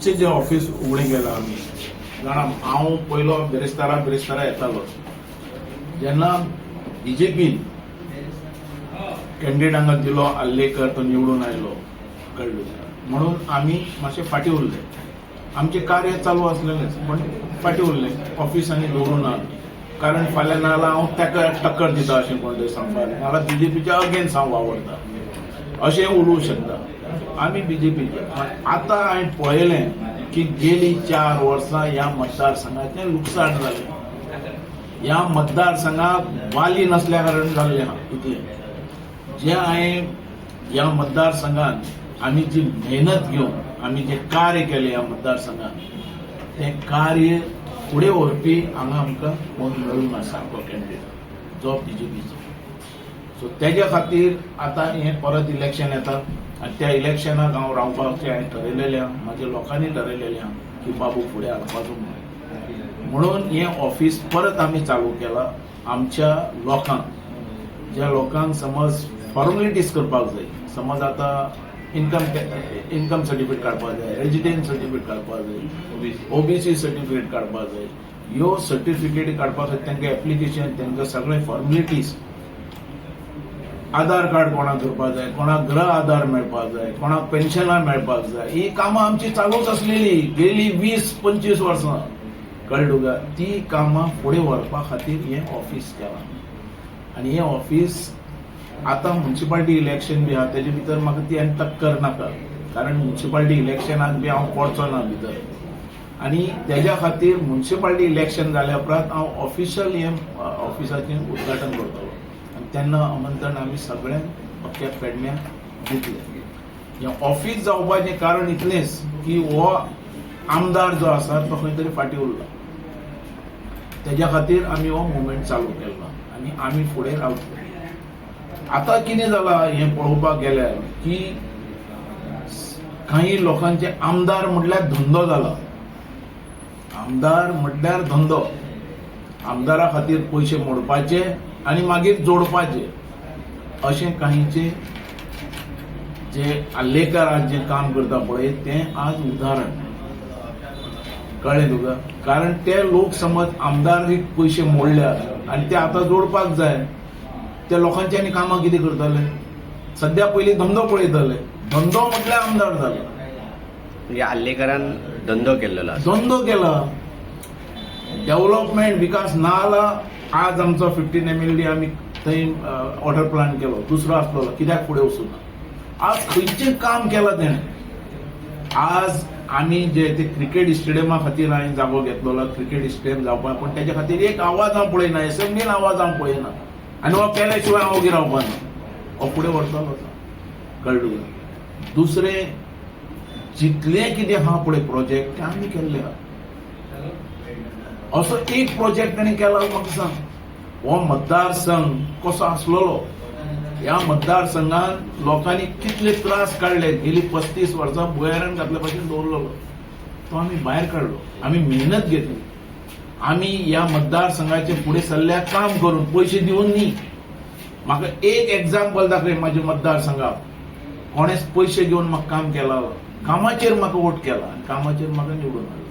आजचे जे ऑफिस उगडे गेला आमी जाणा, हांव पयलो बिरेस्तारा बिरेस्तारा येतालो. जेन्ना बीजेपीन कॅन्डिडेट हांगा दिलो आल्लेकर, तो निवडून आयलो, कळ्ळें, म्हणून आमी मातशे फाटीं उरले. आमचें कार्य चालू आसलेलेंच, पण फाटीं उरले. ऑफिस आनी दवरूं ना, कारण फाल्यां नाजाल्यार हांव ताका टक्कर दिता अशें कोण तरी सांगपाक, नाजाल्यार बीजेपीच्या अगेन्स्ट हांव वावरता अशें उलोवंक शकता. आमी बीजेपीचे. आतां हांवें पळयलें की गेली 4 वर्सां ह्या मतदारसंघाचें लुकसाण जालें. ह्या मतदारसंघाक वाली नासल्या कारण जाल्लें आहा इतलें. जे हांवें ह्या मतदारसंघात आमी जी मेहनत घेवन आमी जें कार्य केलें ह्या मतदारसंघात, तें कार्य फुडें व्हरपी हांगा आमकां कोण मेळूंक ना सारको कॅन्डिडेट जो बीजेपीचो. सो तेज्या खातीर आतां हें परत इलेक्शन येता आनी त्या इलेक्शनाक हांव रावपाचें हांवें ठरयलेलें आहा. म्हाज्या लोकांनी ठरयलेलें आहा की बाबू फुडें हाडपाचो म्हणून. म्हणून हें ऑफिस परत आमी चालू केलां. आमच्या लोकांक, ज्या लोकांक समज फॉर्मेलिटीज करपाक जाय, समज आतां इन्कम सर्टिफिकेट काडपाक जाय, रेजिडेंट सर्टिफिकेट काडपाक जाय, ओबीसी सर्टिफिकेट काडपाक जाय, ह्यो सर्टिफिकेट काडपा खातीर तांकां एप्लिकेशन, तांकां सगळे फॉर्मेलिटीज, आधार कार्ड कोणाक करपाक जाय, कोणाक गृह आधार मेळपाक जाय, कोणाक पेन्शनां मेळपाक जाय, ही कामां आमची चालूच आसलेली गेली 20-25 वर्सां, कळ्ळें तुका? ती कामां फुडें व्हरपा खातीर हें ऑफिस केलां. आनी हें ऑफिस आतां म्युन्सिपाल्टी इलेक्शन बी आहा, तेजे भितर म्हाका ती आनी टक्कर नाका, कारण म्युन्सिपाल्टी इलेक्शनाक बी हांव पडचो ना भितर. आनी तेज्या खातीर म्युन्सिपाल्टी इलेक्शन जाल्या उपरांत हांव ऑफिशियल हें ऑफिसाचें उद्घाटन करतलो आनी तेन्ना आमंत्रण आमी सगळ्यांक अख्ख्या पेडण्याक दितले. हें ऑफिस जावपाचें कारण इतलेंच की हो आमदार जो आसा तो खंय तरी फाटीं उरला. तेज्या खातीर आमी हो मुवमेंट चालू केल्लो आनी आमी फुडें रावतले. आतां कितें जालां हें पळोवपाक गेल्यार की काही लोकांचे आमदार म्हटल्यार धंदो जाला. आमदार म्हटल्यार धंदो. आमदारा खातीर पयशे मोडपाचे आनी मागीर जोडपाचे, अशें काहीचे जे आल्लेकर आज जें काम करता पळय, तें आज उदाहरण, कळ्ळें तुका? कारण ते लोक समज आमदारीक पयशे मोडल्यात आनी ते आतां जोडपाक जाय. ते लोकांची आनी कामां कितें करतले? सद्या पयलीं धंदो पळयतले. धंदो म्हटल्यार आमदार जालो. म्हणजे आल्लेकरान धंदो केल्लेलो आसा. धंदो केला. डेव्हलपमेंट, विकास ना जाला. आज आमचो 15 एमएलडी आमी थंय वॉटर प्लांट केलो, दुसरो आसलेलो, कित्याक फुडें वचूना? आज खंयचें काम केलां तेणें? आज आमी जे ते क्रिकेट स्टेडियमा खातीर हांवें जागो घेतलेलो, क्रिकेट स्टेडियम जावपाक, पूण तेच्या खातीर एक आवाज हांव पळयना, एसेंब्लीन आवाज हांव पळयना. आनी हो केल्या शिवाय हांव ओगी रावपाना, हो फुडें व्हरतलो, कळ्ळें तुका? दुसरें जितलें कितें आहा पळय प्रोजेक्ट, ते आमी केल्ले आहा. असो एक प्रोजेक्ट ताणें केला म्हाका सांग. हो मतदारसंघ कसो आसलेलो, ह्या मतदारसंघान लोकांनी कितले त्रास काडले गेली 35 वर्सां, भुंयारान घातले भाशेन दवरलेलो, तो आमी भायर काडलो. आमी मेहनत घेतली. आमी ह्या मतदारसंघाचे फुडें सरल्या काम करून, पयशे दिवन न्ही. म्हाका एक एग्जाम्पल दाखय म्हाज्या मतदारसंघाक, कोणेच पयशे घेवन म्हाका काम केला. कामाचेर म्हाका वोट केला आनी कामाचेर म्हाका निवडून हाडलो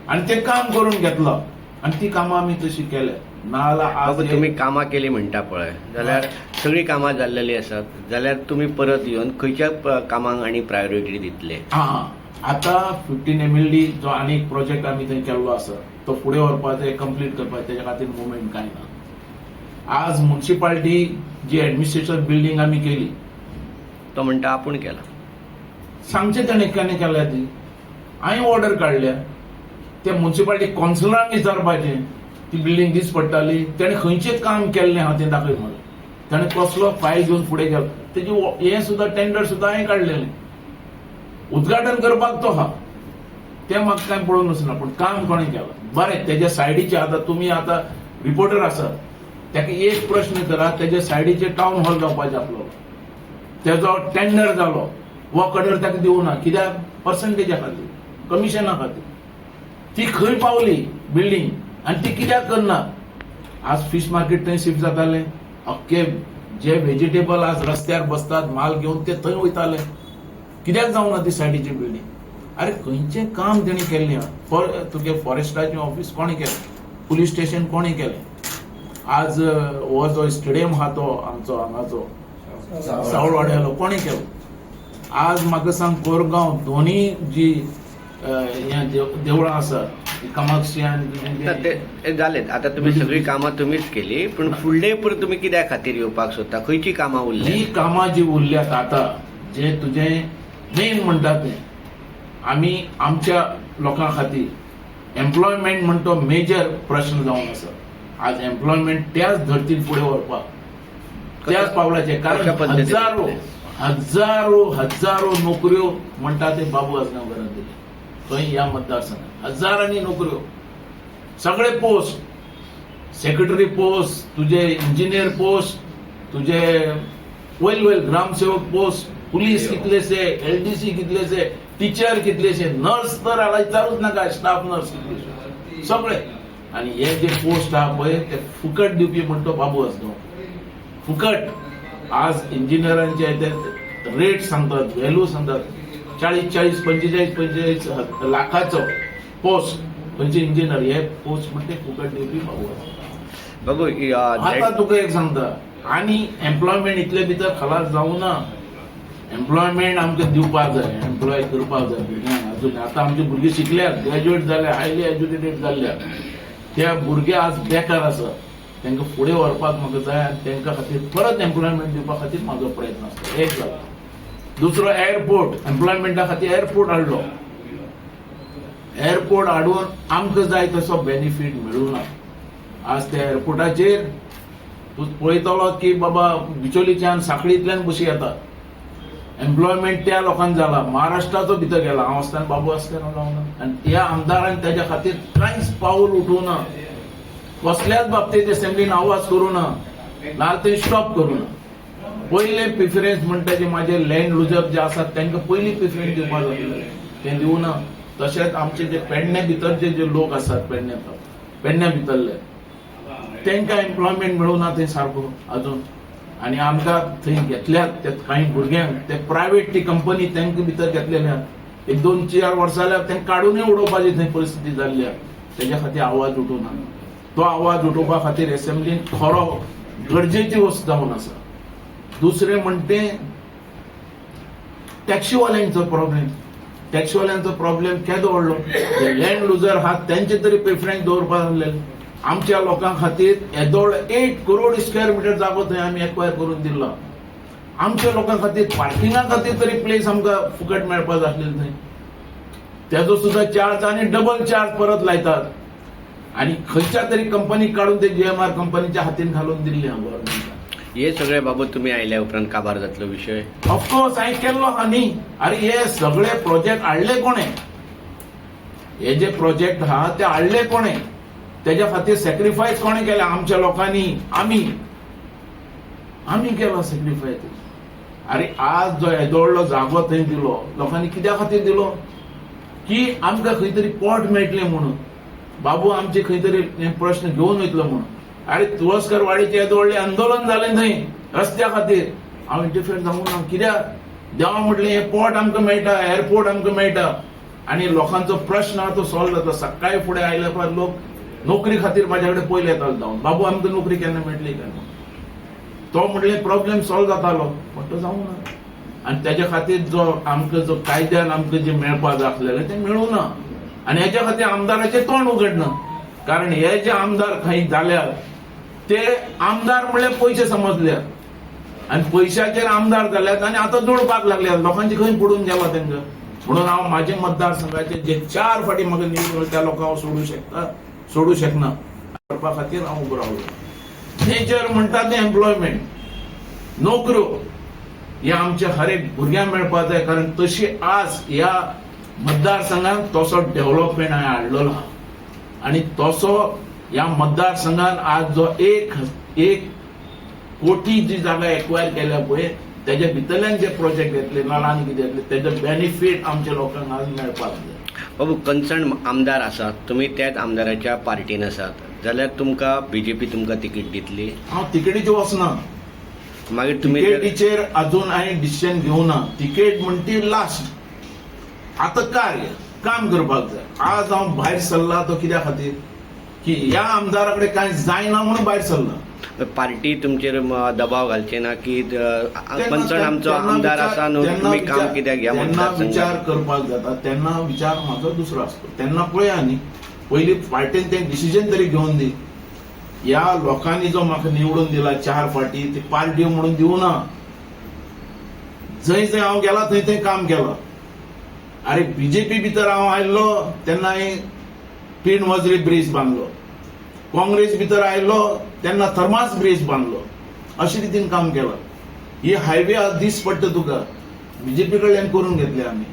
आनी तें काम करून घेतलं आनी ती कामां आमी तशी केल्या. नाजाल्यार आज बाबू, तुमी कामां केली म्हणटा पळय, जाल्यार सगळीं कामां जाल्लेलीं आसात जाल्यार तुमी परत येवन खंयच्या कामांक आनी प्रायोरिटी दितले? हा, आता 15 एमएलडी जो आनी एक प्रोजेक्ट आमी थंय केल्लो आसा, तो फुडें व्हरपाचें, कंप्लीट करपाचें, तेच्या खातीर मुवमेंट कांय ना. आज म्युन्सिपाल्टी जी एडमिनिस्ट्रेशन बिल्डींग आमी केली. तो म्हणटा आपूण केला. सांगचें ताणें केन्ना केल्या ती. हांवें ऑर्डर काडल्या. ते म्युन्सिपाल्टी कावन्सिलरांक विचारपाचें, ती बिल्डींग दीस पडटाली. तेणें खंयचें काम केल्लें आहा तें दाखय म्हाका. ताणें कसलो फायल घेवन फुडें गेलो, तेजी हें सुद्दां टेंडर सुद्दां हांवें काडलेलें. उद्घाटन करपाक तो आहा, तें म्हाका कांय पळोवंक वचना, पूण काम कोणें केलां? बरें, तेज्या सायडीचे आतां तुमी आतां रिपोर्टर आसात, ताका एक प्रश्न करा. तेज्या सायडीचे टावन हॉल जावपाचें आसलो, तेजो टेंडर जालो, वर्क ऑर्डर ताका दिवना. कित्याक? पर्संटेजा खातीर, कमिशना खातीर. ती खंय पावली बिल्डींग आनी ती कित्याक करना? आज फिश मार्केट थंय शिफ्ट जातालें. अख्खे जे व्हेजिटेबल आज रस्त्यार बसतात माल घेवन, ते थंय वयताले. कित्याक जावना ती सायडीची बिल्डींग? अरे खंयचें काम तेणी केल्लें आहा? फॉर तुगे फॉरेस्टाचें ऑफीस कोणें केलें, पुलीस स्टेशन कोणें केलें, आज हो जो स्टेडियम आहा तो आमचो हांगाचो सावळवाड्यालो कोणें केलो. आज म्हाका सांग कोरगांव दोनी जी हें देवळां आसा कामाक्षी आनी ना, ते ते जालें आतां तुमी सगळीं कामां तुमीच केली, पूण फुडले परत तुमी कित्या खातीर येवपाक सोदता, खंयची कामां उरल्या? जी कामां जी उरल्यात आतां जे तुजें मेन म्हणटा तें आमी आमच्या लोकां खातीर एम्प्लॉयमेंट म्हण तो मेजर प्रश्न जावन आसा. आज एम्प्लॉयमेंट त्याच धर्तीन फुडें व्हरपाक त्याच पावलाचेर, कशा कारण पद्दतीन? हजारो हजारो हजारो नोकऱ्यो म्हणटा ते बाबू आजगांवकारान दिले खंय ह्या मतदारसंघात हजारांनी नोकऱ्यो, सगळे पोस्ट, सेक्रेटरी पोस्ट, तुजे इंजिनियर पोस्ट, तुजे वयल वयल ग्रामसेवक पोस्ट, पुलीस कितलेशे, एलडीसी कितलेशे, टिचर कितलेशे, नर्स तर हांगा विचारूच नाका, स्टाफ नर्स कितलेशे, सगळे. आनी हे जे पोस्ट आहा पळय ते फुकट दिवपी म्हण तो बाबू आजगांवकर, फुकट. आज इंजिनियरांचे ते रेट सांगतात, व्हॅल्यू सांगतात, 40 40 45 45 लाखाचो पोस्ट खंयचे इंजिनियर, हे पोस्ट म्हणटे फुकट दिवपी बाबू आसा. बाबू आता तुका एक सांगता, आनी एम्प्लॉयमेंट इतले भितर खलास जावना ना. एम्प्लॉयमेंट आमकां दिवपाक जाय, एम्प्लॉय करपाक जाय भुरग्यांक. अजून आतां आमची भुरगीं शिकल्यात, ग्रॅज्युएट जाल्या, हायली एज्युकेटेड जाल्ल्या, त्या भुरगे आज बेकार आसा, तांकां फुडें व्हरपाक म्हाका जाय आनी तांकां खातीर परत एम्प्लॉयमेंट दिवपा खातीर म्हाजो प्रयत्न आसता. एक जालो. दुसरो एअरपोर्ट, एम्प्लॉयमेंटा खातीर एअरपोर्ट हाडलो. एअरपोर्ट हाडून आमकां जाय तसो बेनिफीट मेळूना. आज त्या एअरपोर्टाचेर तूं पळयतलो की बाबा बिचोलीच्यान साखळींतल्यान बशी येता. एम्प्लॉयमेंट त्या लोकांक जाला, महाराष्ट्राचो भितर गेला. हांव आसतना बाबू आसतना जावना आनी ह्या आमदारान तेज्या खातीर कांयच पावल उठोवना, कसल्याच बाबतींत असेंब्लीन आवाज करूं ना, नाजाल्यार थंय स्टॉप करूं ना. पयले प्रिफरन्स म्हणटा जे माझे लँड लुजर जे आसात तांकां पयली प्रिफरन्स दिवपाक जाय, तें दिवना. तशेंच आमचे जे पेडणे भितरचे जे लोक आसात, पेडण्या भितरले तांकां एम्प्लॉयमेंट मेळूना थंय सारको अजून. आनी आमकां थंय घेतल्यात ते कांय भुरग्यांक ते प्रायवेट ती कंपनी तांकां भितर घेतलेले आहा. एक 2 4 वर्सां जाल्यार तांकां काडूनय उडोवपाची थंय परिस्थिती जाल्ली आहा. तेज्या खातीर आवाज उठोवना. तो आवाज उठोवपा खातीर एसेंब्लीन खरो गरजेची वस्त जावन आसा. दुसरें म्हणटे टॅक्सीवाल्यांचो प्रॉब्लेम. टॅक्सीवाल्यांचो प्रॉब्लेम केदो व्हडलो, जे लँड लुजर आहात तेंचे तरी प्रिफरन्स दवरपाक आसलेले. आमच्या लोकां खातीर येदोळ 8 करोड स्क्वेअर मिटर जागो थंय आमी एक्वायर करून दिल्लो. आमच्या लोकां खातीर पार्किंगा खातीर तरी प्लेस आमकां फुकट मेळपाक जाय आसलेली थंय, तेजो सुद्दां चार्ज आनी डबल चार्ज परत लायतात. आनी खंयच्या तरी कंपनीक काडून ते जीएमआर कंपनीच्या हातीन घालून दिल्ली आहा गव्हर्मेंटान. हे सगळे बाबू तुमी आयल्या उपरांत काबार जातलो विशय. ऑफकोर्स हांवें केल्लो आहा न्ही. अरे हे सगळे प्रोजेक्ट हाडले कोणे, हे जे प्रोजेक्ट आहा ते हाडले कोणे, तेज्या खातीर सॅक्रिफायस कोणे केलें? आमच्या लोकांनी, आमी केलो सॅक्रिफायस. अरे आज जो येदो व्हडलो जागो थंय दिलो लोकांनी, कित्या खातीर दिलो? की आमकां खंय तरी पोट मेळटलें म्हणून, बाबू आमचे खंय तरी हे प्रश्न घेवन वयतलो म्हणून. अरे तुळसकर वाडीचें येदो व्हडलें आंदोलन जालें थंय रस्त्या खातीर, हांव इंटरफियर जावंक ना. कित्याक? देवा म्हटलें हें पोर्ट आमकां मेळटा, एअरपोर्ट आमकां मेळटा आनी लोकांचो प्रश्न आहा तो सॉल्व जाता. सकाळी फुडें आयल्या उपरांत लोक नोकरी खातीर म्हाज्या कडेन पयले येताले धांवन, बाबू आमकां नोकरी केन्ना मेळटली काय म्हणून. तो म्हटलें प्रॉब्लेम सॉल्व जातालो, पण तो जावंक ना. आनी तेज्या खातीर जो आमकां जो कायद्यान आमकां जें मेळपाक जाय आसलेलें तें मेळूं ना. आनी हेच्या खातीर आमदाराचें तोंड उगडना, कारण हे जे आमदार खंय जाल्यात ते आमदार म्हणल्यार पयशे समजल्यात आनी पयशाचेर आमदार जाल्यात आनी आतां जोडपाक लागल्यात, लोकांचे खंय पडून गेला तांकां. म्हणून हांव म्हाजे मतदारसंघाचे जे 4 फाटी म्हाका निवडून त्या लोकांक हांव सोडूं शकता, सोडूं शकना करपा खातीर हांव उबो रावलो. मेजर म्हणटा तें एम्प्लॉयमेंट, नोकऱ्यो हे आमच्या हर एक भुरग्यांक मेळपाक जाय, कारण तशी आज ह्या मतदारसंघात तसो डेव्हलपमेंट हांवें हाडलेलो आहा आनी तसो ह्या मतदारसंघात आज जो 1 कोटी जी जागा एक्वायर केल्या पळय तेज्या भितरल्यान जे प्रोजेक्ट येतले ना आनी कितें येतले तेजे बेनिफीट आमच्या लोकांक आज मेळपाक जाय. बाबू कन्सर्न आमदार आसात, तुमी त्याच आमदाराच्या पार्टीन आसात जाल्यार तुमकां बीजेपी तुमकां तिकीट दितली? हांव तिकेटीचेर वचना. मागीर तुमी तिकेटीचेर अजून हांवें डिसिजन घेवना. तिकेट म्हणटी लास्ट, आतां कार्य काम करपाक जाय. आज हांव भायर सरला तो कित्या खातीर की ह्या आमदारा कडेन कांय जायना म्हणून भायर सरला. पार्टी तुमचेर दबाव घालचे ना की पंचण आमचो आमदार आसा न्हू, तुमी काम कित्याक ह्या तेन्ना मतदारसंघात? विचार करपाक जाता तेन्ना विचार म्हाजो दुसरो आसतो. तेन्ना पळया न्ही, पयलीं पार्टीन तें डिसिजन तरी घेवन दी. ह्या लोकांनी जो म्हाका निवडून दिला 4 फावटी, ती पार्टी म्हणून दिवना. जंय जंय हांव गेला थंय थंय काम केलां. अरे बीजेपी भितर हांव आयल्लो तेन्ना हांवें पीण वजरी ब्रिज बांदलो, काँग्रेस भितर आयलो तेन्ना थर्मास ब्रिज बांदलो. अशे रितीन काम केलां. ही हायवे आज दीस पडटा तुका बीजेपी कडल्यान करून घेतले आमी.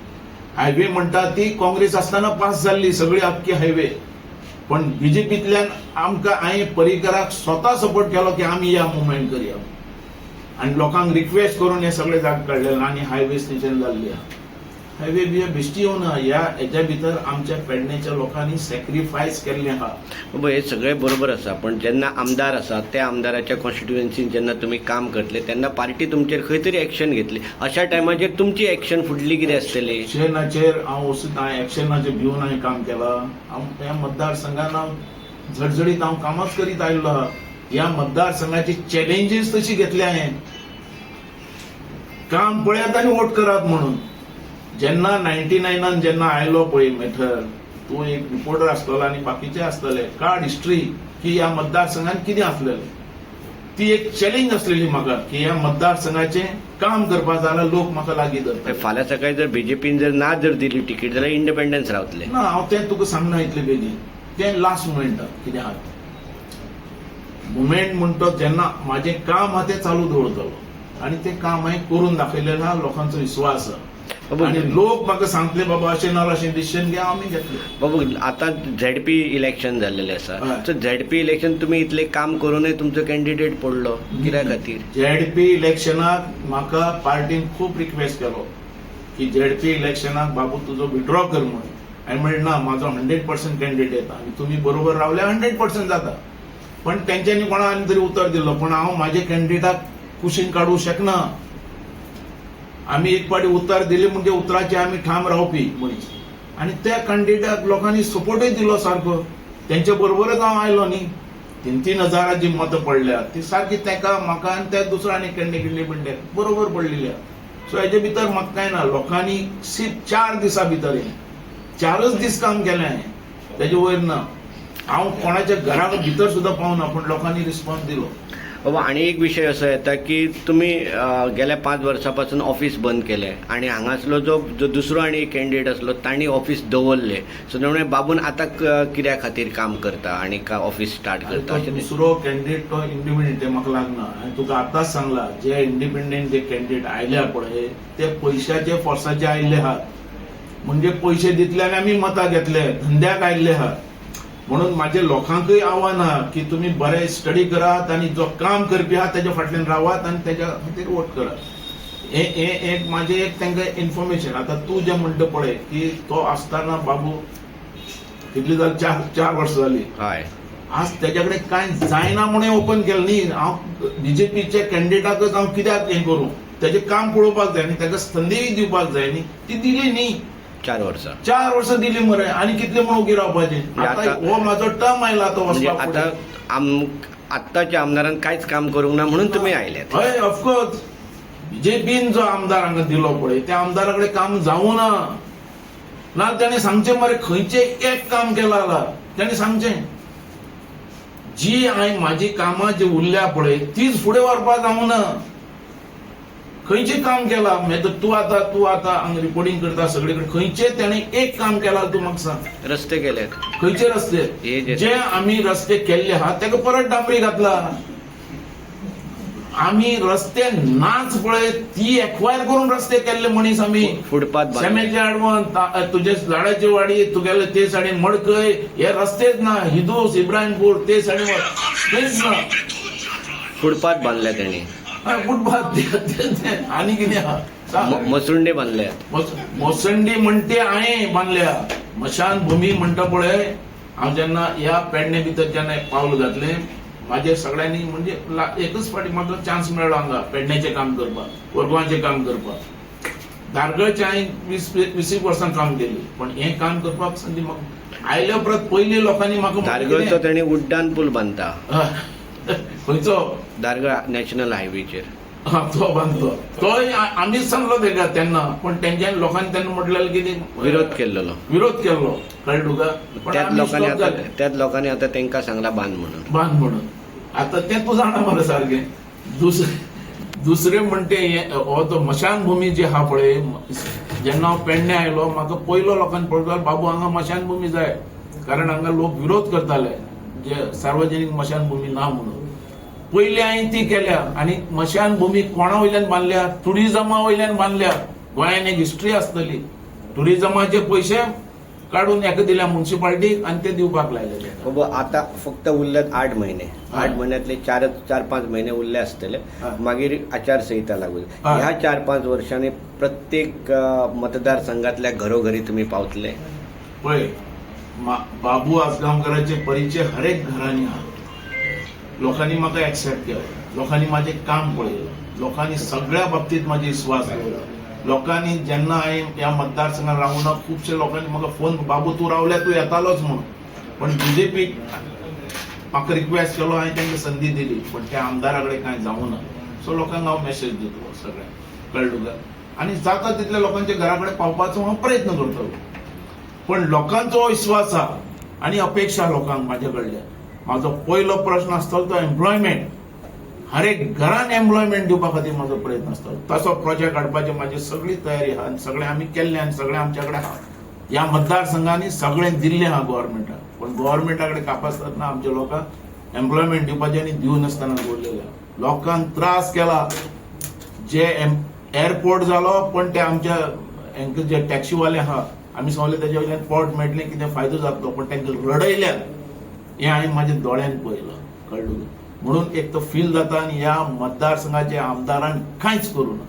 हायवे म्हणटा ती काँग्रेस आसतना पास जाल्ली सगळी आख्खी हायवे, पण बीजेपींतल्यान आमकां हांवें पर्रीकराक स्वता सपोर्ट केलो की आमी या मुवमेंट करया आनी लोकांक रिक्वेस्ट करून हे सगळे जाग काडले आनी हायवे स्टेशन जाल्ली आहा. हायवे बिवे बेश्टी येवना. ह्या हेज्या भितर आमच्या पेडण्याच्या लोकांनी सॅक्रिफायस केल्लें आहा. बाबा, हे सगळें बरोबर आसा, पण जेन्ना आमदार आसा त्या आमदाराच्या कॉन्स्टिट्युएन्सीन जेन्ना तुमी काम करतले तेन्ना पार्टी तुमचेर खंय तरी एक्शन घेतली, अशा टायमाचेर तुमची एक्शन फुडली कितें आसतली? एक्शनाचेर हांव वचून हांवें एक्शनाचेर भिवन हांवें काम केलां. हांव ह्या मतदारसंघान हांव झडझडीत हांव कामच करीत आयिल्लो आहा. ह्या मतदारसंघाची चॅलेंजीस तशी घेतल्या हांवें. काम पळयात आनी वोट करात म्हणून. जेन्ना 99 जेन्ना आयलो पळय मेथर, तूं एक रिपोर्टर आसतलो आनी बाकीचे आसतले, काड हिस्ट्री की ह्या मतदारसंघान कितें आसलेलें. ती एक चॅलेंज आसलेली म्हाका की ह्या मतदारसंघाचें काम करपा जाल्यार लोक म्हाका लागीं धरता. फाल्यां सकाळी जर बीजेपीन जर ना जर दिली तिकीट जाल्यार इंडिपेंडन्स रावतले? ना, हांव तें तुका सांगना इतले बेगीन. तें लास्ट मुमेंटाक कितें आहा मुमेंट म्हणटा जेन्ना म्हाजें काम आहा तें चालू दवरतलो आनी तें काम हांवें करून दाखयलें आहा. लोकांचो विस्वास आहा बाबू, आनी लोक म्हाका सांगतले बाबा अशें ना अशें डिसिजन घे, आमी घेतले. बाबू, आतां झेडपी इलेक्शन जाल्लेलें आसा. हय. सो झेडपी इलेक्शन तुमी इतलें काम करूनय तुमचो कॅन्डिडेट पडलो कित्या खातीर? झेडपी इलेक्शनाक म्हाका पार्टीन खूब रिक्वेस्ट केलो की झेडपी इलेक्शनाक बाबू तुजो विड्रॉ कर म्हणून. हांवें म्हणलें ना, म्हाजो 100% कॅन्डिडेट येता आनी तुमी बरोबर रावले 100% जाता. पण तेंच्यांनी कोणा आनी तरी उतर दिलो, पण हांव म्हाजे कॅन्डिडेटाक कुशीन काडूंक शकना. आमी एक फावटी उतर दिलें म्हणजे उतराचे आमी ठाम रावपी मनीस आनी त्या कॅन्डिडेटाक लोकांनी सपोर्टूय दिलो सारको. तेंच्या बरोबरच हांव आयलो न्ही. 3-3 हजाराची मतां पडल्या ती सारकी तेका म्हाका आनी त्या दुसऱ्या आनी कॅन्डिडेट इंडिपेंडंट बरोबर पडलेली आहा. सो हेजे भितर म्हाका कांय ना. लोकांनी सिर्फ 4 दिसां भितर, हें 4च दीस काम केलें हांवें, तेजे वयर ना. हांव कोणाच्या घरा भितर सुद्दां पावना, पूण लोकांनी रिस्पॉन्स दिलो. बाबा, आनी एक विशय असो येता की तुमी गेल्या 5 वर्सां पासून ऑफीस बंद केलें आनी हांगासलो जो जो दुसरो आनी एक कॅन्डिडेट आसलो तांणी ऑफीस दवरलें. सो त्यामुळे बाबून आतां कित्या खातीर काम करता आनी ऑफीस स्टार्ट आनी करता तो अशें तें? दुसरो कॅन्डिडेट तो इंडिपेंडंट, ते म्हाका लागना. हांवें तुका आतांच सांगला, जे इंडिपेंडंट जे कॅन्डिडेट आयल्या पळय ते पयशाचे फोर्साचे आयिल्ले आहात. म्हणजे पयशे दितले आनी आमी मतां घेतले, धंद्याक आयिल्ले आहात. म्हणून म्हाजे लोकांकूय आव्हान आहा की तुमी बरे स्टडी करात आनी जो काम करपी आहा तेज्या फाटल्यान रावात आनी तेज्या खातीर वोट करात. हे हे एक म्हाजें एक तांकां इन्फॉर्मेशन. आतां तूं जें म्हणटा पळय की तो आसतना बाबू कितली जाली, 4 वर्सां जाली. हय. आज तेज्या कडेन कांय जायना म्हणून ओपन केलें न्ही. हांव बीजेपीच्या कॅन्डिडेटाकच हांव कित्याक हें करूं? तेजें काम पळोवपाक जाय न्ही, ताका संदीय दिवपाक जाय न्ही. ती दिली न्ही. 4 वर्सां. 4 वर्सां दिली मरे, आनी कितले म्हूण ओगी रावपाचें? म्हणजे आतां आतां- हो म्हाजो टर्म आयला तो म्हणजे वचपाक आतां आत्ताच्या आमदारान कांयच काम करूंक ना म्हणून तुमी आयल्यात? हय, ऑफकोर्स. बीजेपीन जो आमदार हांगा दिलो पळय त्या आमदारा कडेन काम जावं ना. ना ताणें सांगचें मरे खंयचें एक काम केलां जाल्यार ताणें सांगचें. जी हांवें म्हाजी कामां जी उरल्या पळय तीच फुडें व्हरपाक जावं ना. खंयचें काम केलां मागीर तूं आतां हांगा रिपोर्टिंग करता सगळे कडेन, खंयचें ताणें एक काम केलां तूं म्हाका सांग. रस्ते केल्यात. खंयचे रस्ते? हे जे- जे आमी रस्ते केल्ले आहा ताका परत डांबरी घातला. आमी रस्ते नाच पळय ती एक्वायर करून रस्ते केल्ले मनीस आमी. फुटपाथ बांदले. सेमेचे आडवण, तुजे झाडाची वाडी, तुगेले ते सायडीन मडकय, हे रस्तेच ना. हिदूस इब्राहिमपूर ते सायडीन थंयच ना. फुटपाथ बांदल्या त्यांनी. हय, फुटपाथ ते आनी कितें आहा सांग. मसुंडे बांदल्यात. मोसंडी म्हणटे हांवें बांदल्या. मशान भूमी म्हणटा पळय, हांव जेन्ना ह्या पेडणे भितर जेन्ना पावल घातलें म्हाजे सगळ्यांनी म्हणजे एकच फावटी म्हाका चान्स मेळ्ळो हांगा पेडण्याचें काम करपाक, कोरगांवचें काम करपाक. धारगळचें हांवें 20-20 वर्सां काम केली, पण हें काम करपाक संदी म्हाका आयल्या उपरांत पयलीं लोकांनी म्हाका म्हणलें धारगळचो तेणी उड्डाण पूल बांदता. खंयचो? धारगळ नॅशनल हायवेचेर. हा, तो बांदलो तोय आमीच सांगलो तेका तेन्ना, पण तेंच्यानी लोकांनी तेन्ना म्हटलेलें कितें, विरोध केल्लो. विरोध केल्लो, कळ्ळें तुका? पण त्याच आमी लोकांनी stop आता जाले. त्याच लोकांनी आता तांकां सांगला बांद म्हणून. बांद म्हणून. आता तें तूं जाणा मरे सारकें. दुसरें म्हणटे हें, हो तो मशानभुमी जी आहा पळय, जेन्ना हांव पेडणे आयलो म्हाका पयलो लोकांनी पळयलो, बाबू हांगा मशानभुमी जाय, कारण हांगा लोक विरोध करताले जे सार्वजनीक मशानभुमी ना म्हणून. पयली हांवें ती केल्या आनी मशानभुमी कोणा वयल्यान बांदल्या? टुरिजमा वयल्यान बांदल्या. गोंयान एक हिस्ट्री आसतली, टुरिजमाचे पयशे काडून हेका दिल्या मुन्सिपाल्टीक आनी ते दिवपाक लायले तेका. बाबू आता फक्त उरल्यात 8 म्हयने. 8 म्हयन्यातले 4-5 म्हयने उरले आसतले, मागीर आचारसंहिता लागू. ह्या 4-5 वर्षांनी प्रत्येक मतदारसंघातल्या घरोघरी तुम्ही पावतले? पळय, बाबू आजगांवकाराचे परिचय हरेक घरांनी आहा. लोकांनी म्हाका एक्सेप्ट केलो, लोकांनी म्हाजें काम पळयलें, लोकांनी सगळ्या बाबतींत म्हाजे विस्वास दवरलो. लोकांनी जेन्ना हांवें ह्या मतदारसंघात रावूंक ना, खुबशे लोकांनी म्हाका फोन, बाबू तूं रावल्यार तूं येतालोच म्हणून. पण बीजेपी म्हाका रिक्वेस्ट केलो, हांवें तांकां संदी दिली, पण त्या आमदारा कडेन कांय जावूं ना. सो लोकांक हांव मेसेज दितलो सगळ्यांक, कळ्ळें तुका? आनी जाता तितल्या लोकांच्या घरा कडेन पावपाचो हांव प्रयत्न करतलो. पण लोकांचो विस्वास आहा आनी अपेक्षा लोकांक म्हाजे कडल्यान. म्हाजो पयलो प्रश्न आसतलो तो एम्प्लॉयमेंट. हर एक घरान एम्प्लॉयमेंट दिवपा खातीर म्हाजो प्रयत्न आसतलो. तसो प्रोजेक्ट हाडपाची म्हाजी सगळी तयारी आहा आनी सगळें आमी केल्लें आनी सगळें आमच्या कडेन आहा. ह्या मतदारसंघांनी सगळें दिल्लें आहा गोवोरमेंटाक, पण गोवोरमेंटा कडेन कापासतात ना आमच्या लोकांक एम्प्लॉयमेंट दिवपाचें आनी दिवनासतना दवरलेलें आहा. लोकांक त्रास केला. जे एअरपोर्ट जालो, पण ते आमच्या हेंका जे टॅक्सीवाले आहा, आमी सांगले तेजे वयल्यान पोर्ट मेळटलें, कितें फायदो जातलो, पण तांकां रडयल्यात हें हांवें म्हाज्या दोळ्यान पळयलां, कळ्ळें तुका? म्हणून एक तो फील जाता आनी ह्या मतदारसंघाच्या आमदारान कांयच करूं ना.